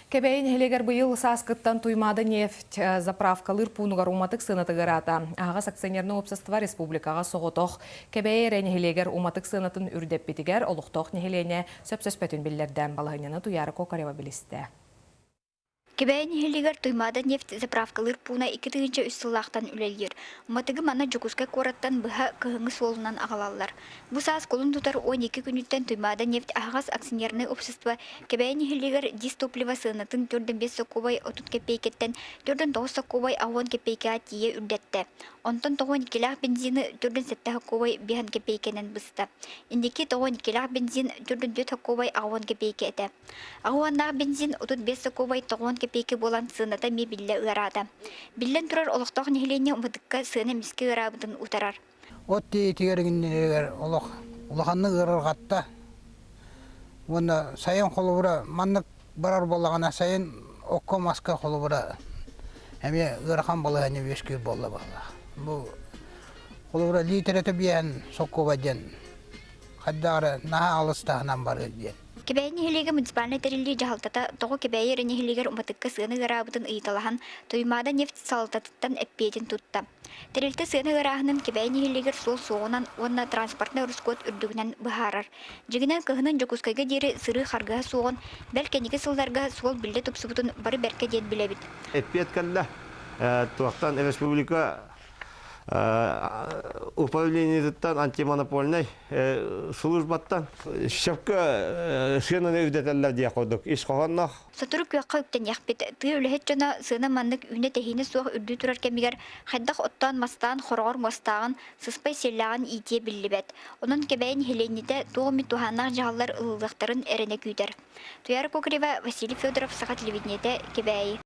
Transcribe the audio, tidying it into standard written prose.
Кэбээйи нэһилиэгэр быйыл сааскыттан Туймаада нефть заправкалыыр пуунугар уматык сыаната ыараата. Аһаҕас акционернай уопсастыба республикаҕа соҕотох Кэбээйи эрэ нэһилиэгэр уматык сыанатын үрдэппитигэр олохтоох нэһилиэнньэ сөпсөспөтүн биллэрдэ. Балаһыанньаны Туйаара Кокарева билистэ. Кэбээйи нэһилиэгэр Туймаада нефть заправкалыыр пууна 2003 сыллаахтан үлэлиир. Уматыгы манна Дьокуускай куораттан быһа кыһыҥҥы суолунан аҕалаллар. Бу саас кулун тутар 12 күнүттэн Туймаада нефть аһаҕас акционернай общество Кэбээйи нэһилиэгэр дизтопливо сыанатын 45 сокуобай 30 кэппиэйкэттэн 49 сокуобай 60 кэппиэйкэҕэ тиийэ үрдэттэ. Онтон 92-лээх бензины 47 сокуобай 5 кэппиэйкэнэн быста. Инники 92-лээх бензин 44 сокуобай 60 кэппиэйкэ этэ. Аҕыаннаах бензин 35 сокуобай 90 кэппиэйкэ буолан сыаната эмиэ биллэ ыараата. Биллэн турар, олохтоох нэһилиэнньэ уматыкка сыана эмискэ ыараабытын утарар. От тиийитигэр иннигэр олох улаханнык ыарырҕатта. Уонна сайын холобура маннык барар буоллаҕына сайын окко маска холобура эмиэ ыарахан балаһыанньа үөскүүр буолла быһыылаах. Бу холобура лиитэрэтэ биэһэн сокуоба диэн хайдах эрэ наһаа алыс таһынан барыа диэн. Кэбээйи нэһилиэгэ муниципальнай тэриллии дьаһалтата тоҕо Кэбээйи эрэ нэһилиэгэр уматыкка сыана ыараабытын ыйыталаһан Туймаада нефть салалтатыттан эппиэтин тутта. Тэрилтэ сыана ыарааһынын Кэбээйи нэһилиэгэр суол суоҕунан уонна транспортнай ороскуот үрдүгүнэн быһаарар. Дьиҥинэн, кыһынын Дьокуускайга диэри сырыы харгыһа суоҕун, бэл кэнники сылларга суол биллэ тупсубутун бары бэркэ диэн билэбит. Эппиэт кэллэ. Туохтан республика управлениетыттан антимонопольнай службаттан сөпкө сыананы үрдэтэллэр диэх курдук ис хоһоонноох. Сотору күөххэ үктэниэхпит. Тыа үлэһит дьоно сыана маннык үүнэ-тэһиинэ суох үрдүү турар кэмигэр хайдах оттоон-мастаан хороҕор муостааҕын, сыспай сиэллээҕин иитиэ биллибэт. Онон Кэбээйи нэһилиэнньэтэ туох эмит туһааннаах дьаһаллар ылыллыахтарын эрэнэ күүтэр. Туйаара Кокорева, Василий Федоров, Саха телевидениетэ, Кэбээйи.